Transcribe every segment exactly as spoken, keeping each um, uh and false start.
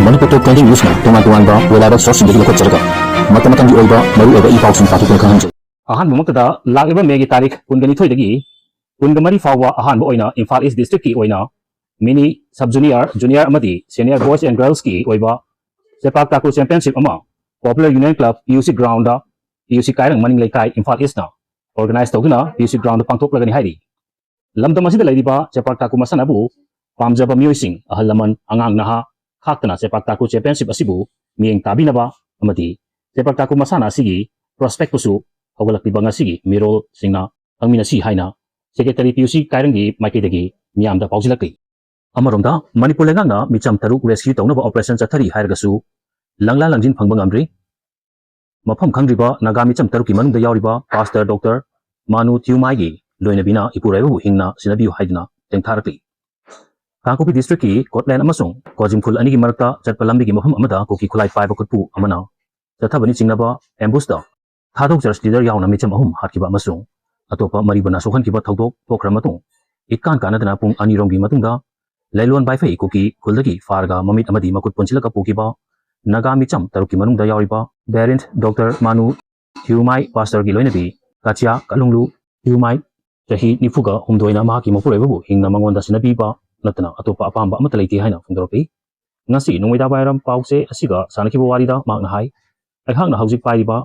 ꯃꯅꯤꯄꯨꯔ ꯇꯣꯞ twenty ꯅ꯭ꯌꯨꯁꯅ ꯇꯣꯉꯥꯟ ꯇꯣꯉꯥꯟꯕ reliable sourceꯁꯤꯡꯗꯒꯤ ꯂꯧꯈꯠꯆꯔꯒ ꯃꯇꯝ ꯃꯇꯝꯒꯤ ꯑꯣꯏꯕ ꯃꯔꯨꯑꯣꯏꯕ ꯏ ꯄꯥꯎꯁꯤꯡ ꯄꯥꯊꯣꯛꯇꯨꯅ ꯈꯪꯍꯟꯖꯩ꯫ ꯑꯍꯥꯟꯕꯃꯛꯇꯗ ꯂꯥꯛꯂꯤꯕ ꯃꯦꯒꯤ ꯇꯥꯔꯤꯛ ꯀꯨꯟꯒ ꯅꯤꯊꯣꯏꯗꯒꯤ ꯀꯨꯟꯒ ꯃꯔꯤ ꯐꯥꯎꯕ ꯑꯍꯥꯟꯕ ꯑꯣꯏꯅ ꯏꯝꯐꯥꯜ ꯏꯁ ꯗꯤꯁꯇ꯭ꯔꯤꯛꯀꯤ ꯑꯣꯏꯅ mini, sub junior, junior ꯑꯃꯗꯤ senior boys and girlsꯀꯤ ꯑꯣꯏꯕ ꯆꯦꯄꯥꯛ ꯇꯥꯀꯨ championship ꯑꯃ Popular Union Club P U C groundꯗ P U C ꯀꯥꯏꯔꯪ ꯃꯅꯤꯡ ꯂꯩꯀꯥꯏ ꯏꯝꯐꯥꯜ ꯏꯁꯅ organize ꯇꯧꯗꯨꯅ P U C groundꯗ ꯄꯥꯡꯊꯣꯛꯂꯒꯅꯤ ꯍꯥꯏꯔꯤ꯫ ꯂꯝꯗꯝ ꯑꯁꯤꯗ ꯂꯩꯔꯤꯕ ꯆꯦꯄꯥꯛ ꯇꯥꯀꯨ ꯃꯁꯥꯟꯅꯕꯨ ꯄꯥꯝꯖꯕ ꯃꯤꯑꯣꯏꯁꯤꯡ, ꯑꯍꯜ ꯂꯃꯟ, ꯑꯉꯥꯡ ꯅꯍꯥ ꯈꯥꯛꯇꯅ ꯆꯦꯄꯥꯛ ꯇꯥꯀꯨ championship ꯑꯁꯤꯕꯨ ꯃꯤꯠꯌꯦꯡ ꯇꯥꯕꯤꯅꯕ ꯑꯃꯗꯤ ꯆꯦꯄꯥꯛ ꯇꯥꯀꯨ ꯃꯁꯥꯟꯅ ꯑꯁꯤꯒꯤ prospectꯄꯨꯁꯨ ꯍꯧꯒꯠꯂꯛꯂꯤꯕ ꯉꯁꯤꯒꯤ ꯃꯤꯔꯣꯜꯁꯤꯡꯅ ꯈꯪꯃꯤꯟꯅꯁꯤ ꯍꯥꯏꯅ Secretary P U C ꯀꯥꯏꯔꯪꯒꯤ ꯃꯥꯏꯀꯩꯗꯒꯤ ꯃꯤꯌꯥꯝꯗ ꯄꯥꯎꯖꯤꯜꯂꯛꯂꯤ꯫ ꯑꯃꯔꯣꯝꯗ ꯃꯅꯤꯄꯨꯔ ꯂꯩꯉꯥꯛꯅ ꯃꯤꯆꯝ ꯇꯔꯨꯛ rescue ꯇꯧꯅꯕ operation ꯆꯠꯊꯔꯤ ꯍꯥꯏꯔꯒꯁꯨ ꯂꯪꯂꯥ ꯂꯪꯖꯤꯟ ꯐꯪꯕ ꯉꯝꯗ꯭ꯔꯤ꯫ ꯃꯐꯝ ꯈꯪꯗ꯭ꯔꯤꯕ ꯅꯥꯒꯥ ꯃꯤꯆꯝ ꯇꯔꯨꯛꯀꯤ ꯃꯅꯨꯡꯗ ꯌꯥꯎꯔꯤꯕ Pastor Doctor ꯃꯥꯅꯨ ꯊꯤꯌꯨꯃꯥꯏꯒꯤ ꯂꯣꯏꯅꯕꯤꯅ ꯏꯄꯨꯔꯣꯏꯕꯕꯨ ꯍꯤꯡꯅ ꯁꯤꯟꯅꯕꯤꯌꯨ ꯍꯥꯏꯗꯨꯅ ꯇꯦꯡꯊꯥꯔꯛꯂꯤ꯫ ꯀꯥꯡꯄꯣꯛꯄꯤ districtꯀꯤ ꯀꯣꯠꯂꯦꯟ ꯑꯃꯁꯨꯡ ꯀꯣꯖꯤꯝꯈꯨꯜ ꯑꯅꯤꯒꯤ ꯃꯔꯛꯇ ꯆꯠꯄ ꯂꯝꯕꯤꯒꯤ ꯃꯐꯝ ꯑꯃꯗ ꯀꯨꯀꯤ ꯈꯨꯠꯂꯥꯏ ꯄꯥꯏꯕ ꯈꯨꯠꯄꯨ ꯑꯃꯅ ꯆꯠꯊꯕꯅꯤ ꯆꯤꯡꯅꯕ ambushꯇ ꯊꯥꯗꯣꯛ church leader ꯌꯥꯎꯅ ꯃꯤꯆꯝ ꯑꯍꯨꯝ ꯍꯥꯠꯈꯤꯕ ꯑꯃꯁꯨꯡ ꯑꯇꯣꯞꯄ ꯃꯔꯤꯕꯨꯅ ꯁꯣꯛꯍꯟꯈꯤꯕ ꯊꯧꯗꯣꯛ ꯊꯣꯛꯈ꯭ꯔ ꯃꯇꯨꯡ, ꯏꯀꯥꯟ ꯀꯥꯟꯅꯗꯅ ꯄꯨꯡ ꯑꯅꯤꯔꯣꯝꯒꯤ ꯃꯇꯨꯡꯗ ꯂꯩꯂꯣꯟ ꯕꯥꯏꯐꯩ ꯀꯨꯀꯤ ꯈꯨꯜꯗꯒꯤ ꯐꯥꯔꯒ ꯃꯃꯤꯠ ꯑꯃꯗꯤ ꯃꯈꯨꯠ ꯄꯨꯟꯁꯤꯜꯂꯒ ꯄꯨꯈꯤꯕ ꯅꯥꯒꯥ ꯃꯤꯆꯝ ꯇꯔꯨꯛꯀꯤ ꯃꯅꯨꯡꯗ ꯌꯥꯎꯔꯤꯕ Parent Doctor ꯃꯥꯅꯨ ꯊꯤꯌꯨꯃꯥꯏ, Pastorꯒꯤ ꯂꯣꯏꯅꯕꯤ ꯀꯥꯆꯤꯌꯥ ꯀꯂꯨꯡꯂꯨ ꯊꯤꯌꯨꯃꯥꯏ, ꯆꯍꯤ ꯅꯤꯐꯨꯒ ꯍꯨꯝꯗꯣꯏꯅ ꯃꯍꯥꯛꯀꯤ ꯃꯄꯨꯔꯣꯏꯕꯕꯨ ꯍꯤꯡꯅ ꯃꯉꯣꯟꯗ ꯁꯤꯟꯅꯕꯤꯕ ꯅꯠꯇꯅ ꯑꯇꯣꯞꯄ ꯑꯄꯥꯝꯕ ꯑꯃꯠꯇ ꯂꯩꯇꯦ ꯍꯥꯏꯅ ꯐꯣꯡꯗꯣꯔꯛꯂꯤ꯫ ꯉꯁꯤ ꯅꯣꯡꯃꯩꯗꯥ ꯋꯥꯏꯔꯝ ꯄꯥꯎꯆꯦ ꯑꯁꯤꯒ ꯁꯥꯟꯅꯈꯤꯕ ꯋꯥꯔꯤꯗ ꯃꯍꯥꯛꯅ ꯍꯥꯏ, ꯑꯩꯍꯥꯛꯅ ꯍꯧꯖꯤꯛ ꯄꯥꯏꯔꯤꯕ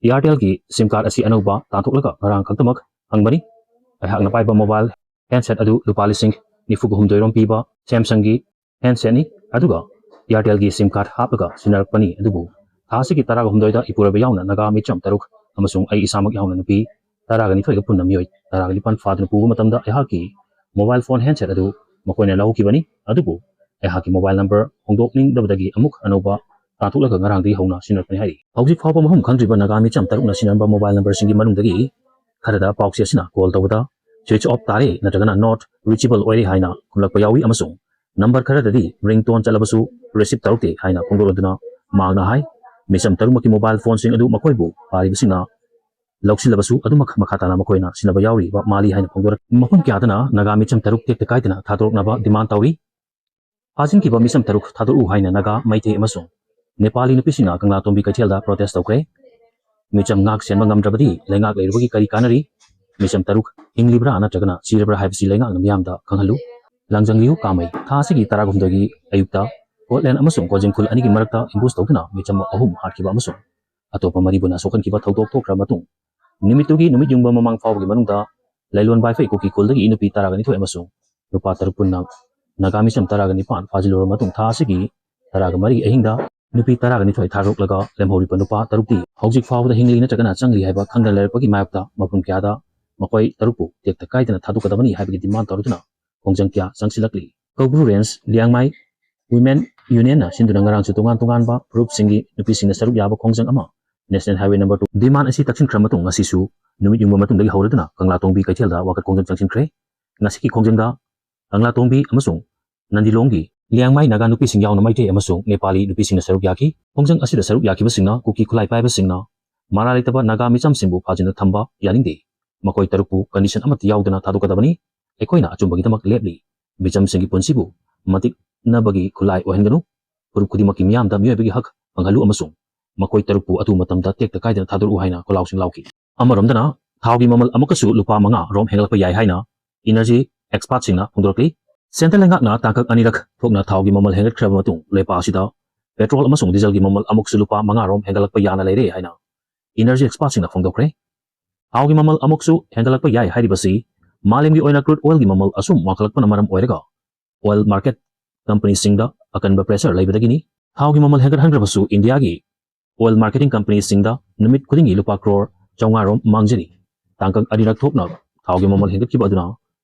Airtelꯒꯤ SIM card ꯑꯁꯤ ꯑꯅꯧꯕ ꯇꯥꯟꯊꯣꯛꯂꯒ ꯉꯔꯥꯡ ꯈꯛꯇꯃꯛ ꯐꯪꯕꯅꯤ꯫ ꯑꯩꯍꯥꯛꯅ ꯄꯥꯏꯕ mobile handset ꯑꯗꯨ ꯂꯨꯄꯥ ꯂꯤꯁꯤꯡ ꯅꯤꯐꯨꯒ ꯍꯨꯝꯗꯣꯏ ꯔꯣꯝ ꯄꯤꯕ Samsungꯒꯤ handsetꯅꯤ, ꯑꯗꯨꯒ Airtelꯒꯤ SIM card ꯍꯥꯞꯂꯒ ꯁꯤꯖꯤꯟꯅꯔꯛꯄꯅꯤ꯫ ꯑꯗꯨꯕꯨ ꯊꯥ ꯑꯁꯤꯒꯤ ꯇꯔꯥꯒ ꯍꯨꯝꯗꯣꯏꯗ ꯏꯄꯨꯔꯣꯏꯕ ꯌꯥꯎꯅ ꯅꯥꯒꯥ ꯃꯤꯆꯝ ꯇꯔꯨꯛ ꯑꯃꯁꯨꯡ ꯑꯩ ꯏꯁꯥꯃꯛ ꯌꯥꯎꯅ ꯅꯨꯄꯤ ꯇꯔꯥꯒ ꯅꯤꯊꯣꯏꯒ ꯄꯨꯟꯅ ꯃꯤꯑꯣꯏ ꯇꯔꯥꯒ ꯅꯤꯄꯥꯟ ꯐꯥꯗꯨꯅ ꯄꯨꯕ ꯃꯇꯝꯗ ꯑꯩꯍꯥꯛꯀꯤ mobile phone handset ꯑꯗꯨ ꯃꯈꯣꯏꯅ ꯂꯧꯍꯧꯈꯤꯕꯅꯤ꯫ ꯑꯗꯨꯕꯨ ꯑꯩꯍꯥꯛꯀꯤ mobile number ꯍꯣꯡꯗꯣꯛꯅꯤꯡꯗꯕꯗꯒꯤ ꯑꯃꯨꯛ ꯑꯅꯧꯕ ꯇꯥꯟꯊꯣꯛꯂꯒ ꯉꯔꯥꯡꯗꯒꯤ ꯍꯧꯅ ꯁꯤꯖꯤꯟꯅꯔꯛꯄꯅꯤ ꯍꯥꯏꯔꯤ꯫ ꯍꯧꯖꯤꯛ ꯐꯥꯎꯕ ꯃꯐꯝ ꯈꯪꯗ꯭ꯔꯤꯕ ꯅꯥꯒꯥ ꯃꯤꯆꯝ ꯇꯔꯨꯛꯅ ꯁꯤꯖꯤꯟꯅꯔꯝꯕ mobile numberꯁꯤꯡꯒꯤ ꯃꯅꯨꯡꯗꯒꯤ ꯈꯔꯗ ꯄꯥꯎꯆꯦ ꯑꯁꯤꯅ call ꯇꯧꯕꯗ switch off ꯇꯥꯔꯦ ꯅꯠꯇ꯭ꯔꯒꯅ not reachable ꯑꯣꯏꯔꯦ ꯍꯥꯏꯅ ꯈꯨꯝꯂꯛꯄ ꯌꯥꯎꯏ ꯑꯃꯁꯨꯡ number ꯈꯔꯗꯗꯤ ringtone ꯆꯠꯂꯕꯁꯨ receive ꯇꯧꯔꯛꯇꯦ ꯍꯥꯏꯅ ꯐꯣꯡꯗꯣꯔꯛꯇꯨꯅ ꯃꯍꯥꯛꯅ ꯍꯥꯏ, ꯃꯤꯆꯝ ꯇꯔꯨꯛꯃꯛꯀꯤ mobile phoneꯁꯤꯡ ꯑꯗꯨ ꯃꯈꯣꯏꯕꯨ ꯐꯥꯔꯤꯕꯁꯤꯡꯅ ꯂꯧꯁꯤꯜꯂꯕꯁꯨ ꯑꯗꯨꯃꯛ ꯃꯈꯥ ꯇꯥꯅ ꯃꯈꯣꯏꯅ ꯁꯤꯟꯅꯕ ꯌꯥꯎꯔꯤꯕ ꯃꯥꯜꯂꯤ ꯍꯥꯏꯅ ꯐꯣꯡꯗꯣꯔꯛꯏ꯫ ꯃꯐꯝ ꯀꯌꯥꯗꯅ ꯅꯥꯒꯥ ꯃꯤꯆꯝ ꯇꯔꯨꯛ ꯇꯦꯛꯇ ꯀꯥꯏꯗꯅ ꯊꯥꯗꯣꯔꯛꯅꯕ demand ꯇꯧꯔꯤ꯫ ꯐꯥꯖꯤꯟꯈꯤꯕ ꯃꯤꯆꯝ ꯇꯔꯨꯛ ꯊꯥꯗꯣꯔꯛꯎ ꯍꯥꯏꯅ ꯅꯥꯒꯥ, ꯃꯩꯇꯩ ꯑꯃꯁꯨꯡ ꯅꯦꯄꯥꯂꯤ ꯅꯨꯄꯤꯁꯤꯡꯅ ꯀꯪꯂꯥꯇꯣꯡꯕꯤ ꯀꯩꯊꯦꯜꯗ protest ꯇꯧꯈ꯭ꯔꯦ꯫ ꯃꯤꯆꯝ ꯉꯥꯛ ꯁꯦꯟꯕ ꯉꯝꯗ꯭ꯔꯕꯗꯤ ꯂꯩꯉꯥꯛ ꯂꯩꯔꯨꯕꯒꯤ ꯀꯔꯤ ꯀꯥꯟꯅꯔꯤ? ꯃꯤꯆꯝ ꯇꯔꯨꯛ ꯍꯤꯡꯂꯤꯕ꯭ꯔꯥ ꯅꯠꯇ꯭ꯔꯒꯅ ꯁꯤꯔꯕ꯭ꯔꯥ ꯍꯥꯏꯕꯁꯤ ꯂꯩꯉꯥꯛꯅ ꯃꯤꯌꯥꯝꯗ ꯈꯪꯍꯜꯂꯨ꯫ ꯂꯥꯡꯖꯪꯂꯤꯌꯨ ꯀꯥꯃꯩ꯫ ꯊꯥ ꯑꯁꯤꯒꯤ ꯇꯔꯥꯍꯨꯝꯗꯣꯏꯒꯤ ꯑꯌꯨꯛꯇ ꯀꯣꯠꯂꯦꯟ ꯑꯃꯁꯨꯡ ꯀꯣꯖꯤꯡ ꯈꯨꯜ ꯑꯅꯤꯒꯤ ꯃꯔꯛꯇ ambush ꯇꯧꯗꯨꯅ ꯃꯤꯆꯝ ꯑꯍꯨꯝ ꯍꯥꯠꯈꯤꯕ ꯑꯃꯁꯨꯡ ꯑꯇꯣꯞꯄ ꯃꯔꯤꯕꯨꯅ ꯁꯣꯛꯍꯟꯈꯤꯕ ꯊꯧꯗꯣꯛ ꯊꯣꯛꯈ꯭ꯔ ꯃꯇꯨꯡ, ꯅꯨꯃꯤꯠꯇꯨꯒꯤ ꯅꯨꯃꯤꯠ ꯌꯨꯡꯕ ꯃꯃꯥꯡ ꯐꯥꯎꯕꯒꯤ ꯃꯅꯨꯡꯗ ꯂꯩꯂꯣꯟ ꯕꯥꯏꯐꯩ ꯀꯨꯀꯤ ꯈꯨꯜꯗꯒꯤ ꯅꯨꯄꯤ ꯇꯔꯥꯒ ꯅꯤꯊꯣꯏ ꯑꯃꯁꯨꯡ ꯅꯨꯄꯥ ꯇꯔꯨꯛ ꯄꯨꯟꯅ ꯅꯥꯒꯥ ꯃꯤꯆꯝ ꯇꯔꯥꯒ ꯅꯤꯄꯥꯟ ꯐꯥꯖꯤꯜꯂꯨꯔꯕ ꯃꯇꯨꯡ, ꯊꯥ ꯑꯁꯤꯒꯤ ꯇꯔꯥꯒ ꯃꯔꯤ ꯑꯍꯤꯡꯗ ꯅꯨꯄꯤ ꯇꯔꯥꯒ ꯅꯤꯊꯣꯏ ꯊꯥꯗꯣꯛꯂꯒ ꯂꯦꯝꯍꯧꯔꯤꯕ ꯅꯨꯄꯥ ꯇꯔꯨꯛꯇꯤ ꯍꯧꯖꯤꯛ ꯐꯥꯎꯕꯗ ꯍꯤꯡꯂꯤ ꯅꯠꯇ꯭ꯔꯒꯅ ꯆꯪꯂꯤ ꯍꯥꯏꯕ ꯈꯪꯗꯅ ꯂꯩꯔꯛꯄꯒꯤ ꯃꯥꯌꯣꯛꯇ ꯃꯐꯝ ꯀꯌꯥꯗ ꯃꯈꯣꯏ ꯇꯔꯨꯛꯄꯨ ꯇꯦꯛꯇ ꯀꯥꯏꯗꯅ ꯊꯥꯗꯣꯛꯀꯗꯕꯅꯤ ꯍꯥꯏꯕꯒꯤ demand ꯇꯧꯔꯗꯨꯅ ꯈꯣꯡꯖꯪ ꯀꯌꯥ ꯆꯪꯁꯤꯜꯂꯛꯂꯤ꯫ ꯀꯧꯕ꯭ꯔꯨ Range Liangmai Women Union ꯅ ꯁꯤꯟꯗꯨꯅ ꯉꯔꯥꯡꯁꯨ ꯇꯣꯉꯥꯟ ꯇꯣꯉꯥꯟꯕ ꯐꯨꯔꯨꯞꯁꯤꯡꯒꯤ ꯅꯨꯄꯤꯁꯤꯡꯅ ꯁꯔꯨꯛ ꯌꯥꯕ ꯈꯣꯡꯖꯪ ꯑꯃ National Highway number two demand ꯑꯁꯤ ꯇꯛꯁꯤꯟꯈ꯭ꯔ ꯃꯇꯨꯡ, ꯉꯁꯤꯁꯨ ꯅꯨꯃꯤꯠ ꯌꯨꯡꯕ ꯃꯇꯨꯡꯗꯒꯤ ꯍꯧꯔꯗꯨꯅ ꯀꯪꯂꯥꯇꯣꯡꯕꯤ ꯀꯩꯊꯦꯜꯗ ꯋꯥꯀꯠ ꯈꯣꯡꯖꯪ ꯆꯪꯁꯤꯟꯈ꯭ꯔꯦ꯫ ꯉꯁꯤꯒꯤ ꯈꯣꯡꯖꯪꯗ ꯀꯪꯂꯥꯇꯣꯡꯕꯤ ꯑꯃꯁꯨꯡ ꯅꯟꯗꯤꯂꯣꯡꯒꯤ ꯂꯤꯌꯥꯡꯃꯥꯏ ꯅꯥꯒꯥ ꯅꯨꯄꯤꯁꯤꯡ ꯌꯥꯎꯅ ꯃꯩꯇꯩ ꯑꯃꯁꯨꯡ ꯅꯦꯄꯥꯂꯤ ꯅꯨꯄꯤꯁꯤꯡꯅ ꯁꯔꯨꯛ ꯌꯥꯈꯤ꯫ ꯈꯣꯡꯖꯪ ꯑꯁꯤꯗ ꯁꯔꯨꯛ ꯌꯥꯈꯤꯕꯁꯤꯡꯅ ꯀꯨꯀꯤ ꯈꯨꯠꯂꯥꯏ ꯄꯥꯏꯕꯁꯤꯡꯅ ꯃꯔꯥ ꯂꯩꯇꯕ ꯅꯥꯒꯥ ꯃꯤꯆꯝꯁꯤꯡꯕꯨ ꯐꯥꯖꯤꯟꯗꯨꯅ ꯊꯝꯕ ꯌꯥꯅꯤꯡꯗꯦ꯫ ꯃꯈꯣꯏ ꯇꯔꯨꯛꯄꯨ condition ꯑꯃꯠꯇ ꯌꯥꯎꯗꯅ ꯊꯥꯗꯣꯛꯀꯗꯕꯅꯤ꯫ ꯑꯩꯈꯣꯏꯅ ꯑꯆꯨꯝꯕꯒꯤꯗꯃꯛ ꯂꯦꯞꯂꯤ꯫ ꯃꯤꯆꯝꯁꯤꯡꯒꯤ ꯄꯨꯟꯁꯤꯕꯨ ꯃꯇꯤꯛꯅꯕꯒꯤ ꯈꯨꯠꯂꯥꯏ ꯑꯣꯏꯍꯟꯒꯅꯨ꯫ ꯐꯨꯔꯨꯞ ꯈꯨꯗꯤꯡꯃꯛꯀꯤ ꯃꯤꯌꯥꯝꯗ ꯃꯤꯑꯣꯏꯕꯒꯤ ꯍꯛ ꯐꯪꯍꯜꯂꯨ ꯑꯃꯁꯨꯡ ꯃꯈꯣꯏ ꯇꯔꯨꯛꯄꯨ ꯑꯊꯨꯕ ꯃꯇꯝꯗ ꯇꯦꯛꯇ ꯀꯥꯏꯗꯅ ꯊꯥꯗꯣꯔꯛꯎ ꯍꯥꯏꯅ ꯈꯣꯜꯂꯥꯎꯁꯤꯡ ꯂꯥꯎꯈꯤ꯫ ꯑꯃꯔꯣꯝꯗꯅ, ꯊꯥꯎꯒꯤ ꯃꯃꯜ ꯑꯃꯨꯛꯀꯁꯨ ꯂꯨꯄꯥ ꯃꯉꯥ ꯔꯣꯝ ꯍꯦꯟꯒꯠꯂꯛꯄ ꯌꯥꯏ ꯍꯥꯏꯅ energy expertꯁꯤꯡꯅ ꯐꯣꯡꯗꯣꯔꯛꯂꯤ꯫ Centre ꯂꯩꯉꯥꯛꯅ ꯇꯥꯡꯀꯛ ꯑꯅꯤꯔꯛ ꯊꯣꯛꯅ ꯊꯥꯎꯒꯤ ꯃꯃꯜ ꯍꯦꯟꯒꯠꯈ꯭ꯔꯕ ꯃꯇꯨꯡ, ꯂꯩꯄꯥꯛ ꯑꯁꯤꯗ petrol ꯑꯃꯁꯨꯡ dieselꯒꯤ ꯃꯃꯜ ꯑꯃꯨꯛꯁꯨ ꯂꯨꯄꯥ ꯃꯉꯥ ꯔꯣꯝ ꯍꯦꯟꯒꯠꯂꯛꯄ ꯌꯥꯅ ꯂꯩꯔꯦ ꯍꯥꯏꯅ energy expertꯁꯤꯡꯅ ꯐꯣꯡꯗꯣꯛꯈ꯭ꯔꯦ꯫ ꯊꯥꯎꯒꯤ ꯃꯃꯜ ꯑꯃꯨꯛꯁꯨ ꯍꯦꯟꯒꯠꯂꯛꯄ ꯌꯥꯏ ꯍꯥꯏꯔꯤꯕꯁꯤ ꯃꯥꯂꯦꯝꯒꯤ ꯑꯣꯏꯅ crude oilꯒꯤ ꯃꯃꯜ ꯑꯁꯨꯝ ꯋꯥꯡꯈꯠꯂꯛꯄꯅ ꯃꯔꯝ ꯑꯣꯏꯔꯒ oil market companyꯁꯤꯡꯗ ꯑꯀꯟꯕ pressure ꯂꯩꯕꯗꯒꯤꯅꯤ꯫ ꯊꯥꯎꯒꯤ ꯃꯃꯜ ꯍꯦꯟꯒꯠꯍꯟꯈ꯭ꯔꯕꯁꯨ ꯏꯟꯗꯤꯌꯥꯒꯤ oil marketing companyꯁꯤꯡꯗ ꯅꯨꯃꯤꯠ ꯈꯨꯗꯤꯡꯒꯤ ꯂꯨꯄꯥ ꯀ꯭ꯔꯣꯔ ꯆꯥꯝꯃꯉꯥ ꯔꯣꯝ ꯃꯥꯡꯖꯔꯤ꯫ ꯇꯥꯡꯀꯛ ꯑꯅꯤꯔꯛ ꯊꯣꯛꯅ ꯊꯥꯎꯒꯤ ꯃꯃꯜ ꯍꯦꯟꯒꯠꯈꯤꯕ ꯑꯗꯨꯅ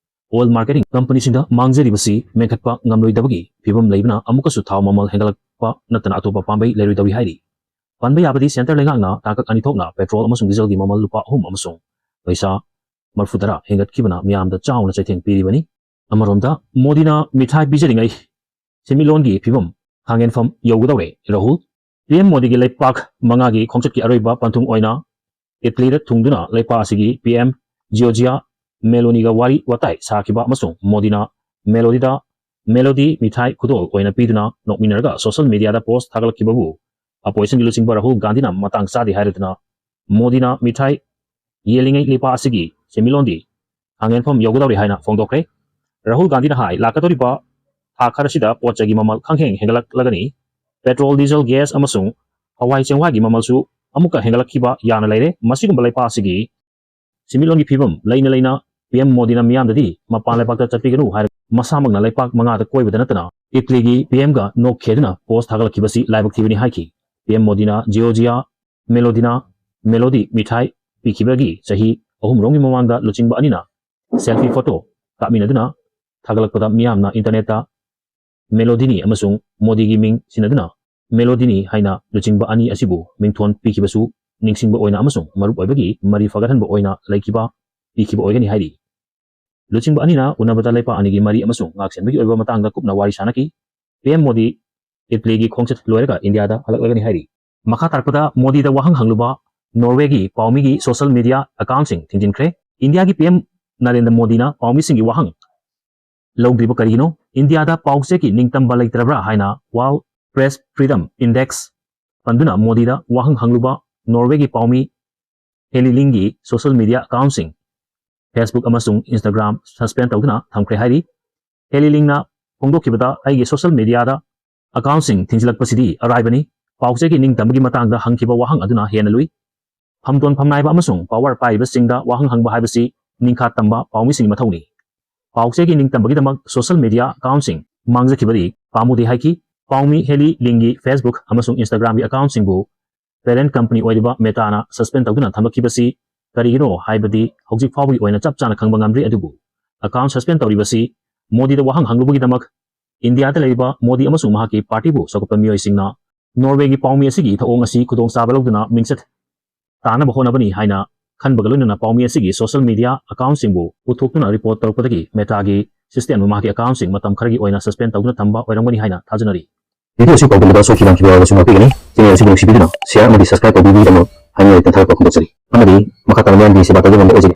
oil marketing companyꯁꯤꯡꯗ ꯃꯥꯡꯖꯔꯤꯕꯁꯤ ꯃꯦꯟꯈꯠꯄ ꯉꯝꯂꯣꯏꯗꯕꯒꯤ ꯐꯤꯕꯝ ꯂꯩꯕꯅ ꯑꯃꯨꯛꯀꯁꯨ ꯊꯥꯎ ꯃꯃꯜ ꯍꯦꯟꯒꯠꯂꯛꯄ ꯅꯠꯇꯅ ꯑꯇꯣꯞꯄ ꯄꯥꯝꯕꯩ ꯂꯩꯔꯣꯏꯗꯧꯔꯤ ꯍꯥꯏꯔꯤ꯫ ꯄꯟꯕ ꯌꯥꯕꯗꯤ, centre ꯂꯩꯉꯥꯛꯅ ꯇꯥꯡꯀꯛ ꯑꯅꯤ ꯊꯣꯛꯅ petrol ꯑꯃꯁꯨꯡ dieselꯒꯤ ꯃꯃꯜ ꯂꯨꯄꯥ ꯑꯍꯨꯝ ꯑꯃꯁꯨꯡ ꯄꯩꯁꯥ ꯃꯔꯤꯐꯨꯇꯔꯥ ꯍꯦꯟꯒꯠꯈꯤꯕꯅ ꯃꯤꯌꯥꯝꯗ ꯆꯥꯎꯅ ꯆꯩꯊꯦꯡ ꯄꯤꯔꯤꯕꯅꯤ꯫ ꯑꯃꯔꯣꯝꯗ, ꯃꯣꯗꯤꯅ ꯃꯤꯊꯥꯏ ꯄꯤꯖꯔꯤꯉꯩ ꯁꯦꯟꯃꯤꯠꯂꯣꯟꯒꯤ ꯐꯤꯕꯝ ꯈꯥꯡꯍꯦꯟꯐꯝ ꯌꯧꯒꯗꯧꯔꯦ꯫ ꯔꯥꯍꯨꯜ꯫ ꯄꯤ ꯑꯦꯝ ꯃꯣꯗꯤꯒꯤ ꯂꯩꯄꯥꯛ ꯃꯉꯥꯒꯤ ꯈꯣꯡꯆꯠꯀꯤ ꯑꯔꯣꯏꯕ ꯄꯟꯊꯨꯡ ꯑꯣꯏꯅ ꯏꯇꯂꯤꯗ ꯊꯨꯡꯗꯨꯅ ꯂꯩꯄꯥꯛ ꯑꯁꯤꯒꯤ ꯄꯤ ꯑꯦꯝ ꯖꯤꯌꯣꯔꯖꯤꯌꯥ ꯃꯦꯂꯣꯅꯤꯒ ꯋꯥꯔꯤ ꯋꯥꯇꯥꯏ ꯁꯥꯈꯤꯕ ꯑꯃꯁꯨꯡ ꯃꯣꯗꯤꯅ ꯃꯦꯂꯣꯗꯤꯗ ꯃꯦꯂꯣꯗꯤ ꯃꯤꯊꯥꯏ ꯈꯨꯗꯣꯜ ꯑꯣꯏꯅ ꯄꯤꯗꯨꯅ ꯅꯣꯛꯃꯤꯟꯅꯔꯒ ꯁꯣꯁꯤꯌꯦꯜ ꯃꯤꯗꯤꯌꯥꯗ ꯄꯣꯁ ꯊꯥꯒꯠꯂꯛꯈꯤꯕꯕꯨ oppositionꯒꯤ ꯂꯨꯆꯤꯡꯕ ꯔꯥꯍꯨꯜ ꯒꯥꯟꯙꯤꯅ ꯃꯇꯥꯡ ꯆꯥꯗꯦ ꯍꯥꯏꯔꯗꯨꯅ ꯃꯣꯗꯤꯅ ꯃꯤꯊꯥꯏ ꯌꯦꯜꯂꯤꯉꯩ ꯂꯩꯄꯥꯛ ꯑꯁꯤꯒꯤ ꯁꯦꯟꯃꯤꯠꯂꯣꯟꯗꯤ ꯈꯥꯡꯍꯦꯟꯐꯝ ꯌꯧꯒꯗꯧꯔꯦ ꯍꯥꯏꯅ ꯐꯣꯡꯗꯣꯛꯈ꯭ꯔꯦ꯫ ꯔꯥꯍꯨꯜ ꯒꯥꯟꯙꯤꯅ ꯍꯥꯏ, ꯂꯥꯛꯀꯗꯧꯔꯤꯕ ꯊꯥ ꯈꯔꯁꯤꯗ ꯄꯣꯠ ꯆꯩꯒꯤ ꯃꯃꯜ ꯈꯪꯍꯦꯟ ꯍꯦꯟꯒꯠꯂꯛꯂꯒꯅꯤ꯫ ꯄꯦꯇ꯭ꯔꯣꯜ, ꯗꯤꯖꯜ, ꯒ꯭ꯌꯥꯁ ꯑꯃꯁꯨꯡ ꯍꯋꯥꯏ ꯆꯦꯡꯋꯥꯏꯒꯤ ꯃꯃꯜꯁꯨ ꯑꯃꯨꯛꯀ ꯍꯦꯟꯒꯠꯂꯛꯈꯤꯕ ꯌꯥꯅ ꯂꯩꯔꯦ꯫ ꯃꯁꯤꯒꯨꯝꯕ ꯂꯩꯄꯥꯛ ꯑꯁꯤꯒꯤ ꯁꯦꯟꯃꯤꯠꯂꯣꯟꯒꯤ ꯐꯤꯕꯝ ꯂꯩꯅ ꯂꯩꯅ ꯄꯤ ꯑꯦꯝ ꯃꯣꯗꯤꯅ ꯃꯤꯌꯥꯝꯗꯗꯤ ꯃꯄꯥꯟ ꯂꯩꯕꯥꯛꯇ ꯆꯠꯄꯤꯒꯅꯨ ꯍꯥꯏꯔꯒ ꯃꯁꯥꯃꯛꯅ ꯂꯩꯄꯥꯛ ꯃꯉꯥꯗ ꯀꯣꯏꯕꯗ ꯅꯠꯇꯅ ꯏꯇꯂꯤꯒꯤ ꯄꯤ ꯑꯦꯝꯒ ꯅꯣꯛ ꯈꯦꯗꯨꯅ ꯄꯣꯁ ꯊꯥꯒꯠꯂꯛꯈꯤꯕꯁꯤ ꯂꯥꯏꯕꯛ ꯊꯤꯕꯅꯤ ꯍꯥꯏꯈꯤ꯫ ꯄꯤ ꯑꯦꯝ ꯃꯣꯗꯤꯅ ꯖꯤꯑꯣꯔꯖꯤꯌꯥ ꯃꯦꯂꯣꯗꯤꯅ ꯃꯦꯂꯣꯗꯤ ꯃꯤꯊꯥꯏ ꯄꯤꯈꯤꯕꯒꯤ ꯆꯍꯤ ꯑꯍꯨꯝꯔꯣꯝꯒꯤ ꯃꯃꯥꯡꯗ ꯂꯨꯆꯤꯡꯕ ꯑꯅꯤꯅ ꯁꯦꯜꯐꯤ ꯐꯣꯇꯣ ꯀꯥꯞꯃꯤꯟꯅꯗꯨꯅ ꯊꯥꯒꯠꯂꯛꯄꯗ ꯃꯤꯌꯥꯝꯅ ꯏꯟꯇꯔꯅꯦꯠꯇ ꯃꯦꯂꯣꯗꯤꯅꯤ ꯑꯃꯁꯨꯡ ꯃꯣꯗꯤꯒꯤ ꯃꯤꯡ ꯁꯤꯟꯅꯗꯨꯅ ꯃꯦꯂꯣꯗꯤꯅꯤ ꯍꯥꯏꯅ ꯂꯨꯆꯤꯡꯕ ꯑꯅꯤ ꯑꯁꯤꯕꯨ ꯃꯤꯡꯊꯣꯟ ꯄꯤꯈꯤꯕꯁꯨ ꯅꯤꯡꯁꯤꯡꯕ ꯑꯣꯏꯅ ꯑꯃꯁꯨꯡ ꯃꯔꯨꯞ ꯑꯣꯏꯕꯒꯤ ꯃꯔꯤ ꯐꯒꯠꯍꯟꯕ ꯑꯣꯏꯅ ꯂꯩꯈꯤꯕ ꯄꯤꯈꯤꯕ ꯑꯣꯏꯒꯅꯤ ꯍꯥꯏꯔꯤ꯫ ꯂꯨꯆꯤꯡꯕ ꯑꯅꯤꯅ ꯎꯅꯕꯗ ꯂꯩꯄꯥꯛ ꯑꯅꯤꯒꯤ ꯃꯔꯤ ꯑꯃꯁꯨꯡ ꯉꯥꯛꯁꯦꯟꯕꯒꯤ ꯑꯣꯏꯕ ꯃꯇꯥꯡꯗ ꯀꯨꯞꯅ ꯋꯥꯔꯤ ꯁꯥꯟꯅꯈꯤ꯫ ꯄꯤ ꯑꯦꯝ ꯃꯣꯗꯤ ꯏꯇꯂꯤꯒꯤ ꯈꯣꯡꯆꯠ ꯂꯣꯏꯔꯒ ꯏꯟꯗꯤꯌꯥꯗ ꯍꯜꯂꯛꯂꯒꯅꯤ ꯍꯥꯏꯔꯤ꯫ ꯃꯈꯥ ꯇꯥꯔꯛꯄꯗ ꯃꯣꯗꯤꯗ ꯋꯥꯍꯪ ꯍꯪꯂꯨꯕ ꯅꯣꯔꯋꯦꯒꯤ ꯄꯥꯎꯃꯤꯒꯤ ꯁꯣꯁꯤꯌꯦꯜ ꯃꯤꯗꯤꯌꯥ ꯑꯦꯀꯥꯎꯟꯁꯤꯡ ꯊꯤꯡꯖꯤꯟꯈ꯭ꯔꯦ꯫ ꯏꯟꯗꯤꯌꯥꯒꯤ ꯄꯤ ꯑꯦꯝ ꯅꯔꯦꯟꯗ꯭ꯔ ꯃꯣꯗꯤꯅ ꯄꯥꯎꯃꯤꯁꯤꯡꯒꯤ ꯋꯥꯍꯪ ꯂꯧꯗ꯭ꯔꯤꯕ ꯀꯔꯤꯒꯤꯅꯣ? ꯏꯟꯗꯤꯌꯥꯗ ꯄꯥꯎ ꯆꯦꯒꯤ ꯅꯤꯡꯇꯝꯕ ꯂꯩꯇ꯭ꯔꯕ꯭ꯔꯥ ꯍꯥꯏꯅ World Press Freedom Index ꯄꯟꯗꯨꯅ ꯃꯣꯗꯤꯗ ꯋꯥꯍꯪ ꯍꯪꯂꯨꯕ ꯅꯣꯔꯋꯦꯒꯤ ꯄꯥꯎꯃꯤ ꯍꯦꯂꯤ ꯂꯤꯡꯒꯤ ꯁꯣꯁꯤꯌꯦꯜ ꯃꯤꯗꯤꯌꯥ ꯑꯦꯀꯥꯎꯟꯁꯤꯡ Facebook ꯑꯃꯁꯨꯡ Instagram suspend ꯇꯧꯗꯨꯅ ꯊꯝꯈ꯭ꯔꯦ ꯍꯥꯏꯔꯤ꯫ ꯍꯦꯂꯤ ꯂꯤꯡꯅ ꯐꯣꯡꯗꯣꯛꯈꯤꯕꯗ, "ꯑꯩꯒꯤ ꯁꯣꯁꯤꯌꯦꯜ ꯃꯤꯗꯤꯌꯥꯗ ꯑꯦꯀꯥꯎꯟꯁꯤꯡ ꯊꯤꯡꯖꯤꯜꯂꯛꯄꯁꯤꯗꯤ ꯑꯔꯥꯏꯕꯅꯤ꯫ ꯄꯥꯎ ꯆꯦꯒꯤ ꯅꯤꯡꯇꯝꯕꯒꯤ ꯃꯇꯥꯡꯗ ꯍꯪꯈꯤꯕ ꯋꯥꯍꯪ ꯑꯗꯨꯅ ꯍꯦꯟꯅ ꯂꯨꯏ꯫ ꯐꯝꯗꯣꯟ ꯐꯝꯅꯥꯏꯕ ꯑꯃꯁꯨꯡ ꯄꯥꯋꯔ ꯄꯥꯏꯔꯤꯕꯁꯤꯡꯗ ꯋꯥꯍꯪ ꯍꯪꯕ ꯍꯥꯏꯕꯁꯤ ꯅꯤꯡꯈꯥ ꯇꯝꯕ ꯄꯥꯎꯃꯤꯁꯤꯡꯒꯤ ꯃꯊꯧꯅꯤ꯫ ꯄꯥꯎ ꯆꯦꯒꯤ ꯅꯤꯡꯇꯝꯕꯒꯤꯗꯃꯛ ꯁꯣꯁꯤꯌꯦꯜ ꯃꯤꯗꯤꯌꯥ ꯑꯦꯀꯥꯎꯟꯁꯤꯡ ꯃꯥꯡꯖꯈꯤꯕꯗꯤ ꯄꯥꯝꯃꯨꯗꯦ" ꯍꯥꯏꯈꯤ꯫ ꯄꯥꯎꯃꯤ ꯍꯦꯂꯤ ꯂꯤꯡꯒꯤ Facebook ꯑꯃꯁꯨꯡ Instagramꯒꯤ ꯑꯦꯀꯥꯎꯟꯁꯤꯡꯕꯨ parent company ꯑꯣꯏꯔꯤꯕ Metaꯅ suspend ꯇꯧꯗꯨꯅ ꯊꯝꯂꯛꯈꯤꯕꯁꯤ ꯀꯔꯤꯒꯤꯅꯣ ꯍꯥꯏꯕꯗꯤ ꯍꯧꯖꯤꯛ ꯐꯥꯎꯕꯒꯤ ꯑꯣꯏꯅ ꯆꯞ ꯆꯥꯅ ꯈꯪꯕ ꯉꯝꯗ꯭ꯔꯤ꯫ ꯑꯗꯨꯕꯨ ꯑꯦꯀꯥꯎꯟ suspend ꯇꯧꯔꯤꯕꯁꯤ ꯃꯣꯗꯤꯗ ꯋꯥꯍꯪ ꯍꯪꯂꯨꯕꯒꯤꯗꯃꯛ ꯏꯟꯗꯤꯌꯥꯗ ꯂꯩꯔꯤꯕ ꯃꯣꯗꯤ ꯑꯃꯁꯨꯡ ꯃꯍꯥꯛꯀꯤ ꯄꯥꯔꯇꯤꯕꯨ ꯁꯧꯒꯠꯄ ꯃꯤꯑꯣꯏꯁꯤꯡꯅ ꯅꯣꯔꯋꯦꯒꯤ ꯄꯥꯎꯃꯤ ꯑꯁꯤꯒꯤ ꯊꯧꯑꯣꯡ ꯑꯁꯤ ꯈꯨꯗꯣꯡꯆꯥꯕ ꯂꯧꯗꯨꯅ ꯃꯤꯡꯆꯠ ꯇꯥꯅꯕ ꯍꯣꯠꯅꯕꯅꯤ ꯍꯥꯏꯅ ꯈꯟꯕꯒ ꯂꯣꯏꯅꯅ ꯄꯥꯎꯃꯤ ꯑꯁꯤꯒꯤ ꯁꯣꯁꯤꯌꯦꯜ ꯃꯤꯗꯤꯌꯥ ꯑꯦꯀꯥꯎꯟꯁꯤꯡꯕꯨ ꯄꯨꯊꯣꯛꯇꯨꯅ ꯔꯤꯄꯣꯔꯠ ꯇꯧꯔꯛꯄꯗꯒꯤ Metaꯒꯤ systemꯅ ꯃꯍꯥꯛꯀꯤ ꯑꯦꯀꯥꯎꯟꯁꯤꯡ ꯃꯇꯝ ꯈꯔꯒꯤ ꯑꯣꯏꯅ suspend ꯇꯧꯗꯨꯅ ꯊꯝꯕ ꯑꯣꯏꯔꯝꯒꯅꯤ ꯍꯥꯏꯅ ꯊꯥꯖꯅꯔꯤ꯫ ꯚꯤꯗꯤꯑꯣ ꯑꯁꯤ ꯄꯥꯎꯗꯝꯕꯗ ꯁꯣꯏꯈꯤꯕ ꯂꯥꯟꯈꯤꯕ ꯌꯥꯎꯔꯕꯁꯨ ꯉꯥꯛꯄꯤꯒꯅꯤ꯫ Channel ꯑꯁꯤꯕꯨ ꯅꯨꯡꯁꯤꯕꯤꯗꯨꯅ share ꯑꯃꯗꯤ subscribe ꯇꯧꯕꯤꯕꯒꯤꯗꯃꯛ ꯍꯥꯏꯅ ꯂꯩꯇꯅ ꯊꯥꯒꯠꯄ ꯐꯣꯡꯗꯣꯛꯆꯔꯤ꯫ ꯑꯃꯗꯤ ꯃꯈꯥ ꯇꯥꯅ ꯃꯤꯌꯥꯝꯒꯤ ꯁꯦꯕꯥ ꯇꯧꯕ ꯉꯝꯕ ꯑꯣꯏꯖꯒꯦ꯫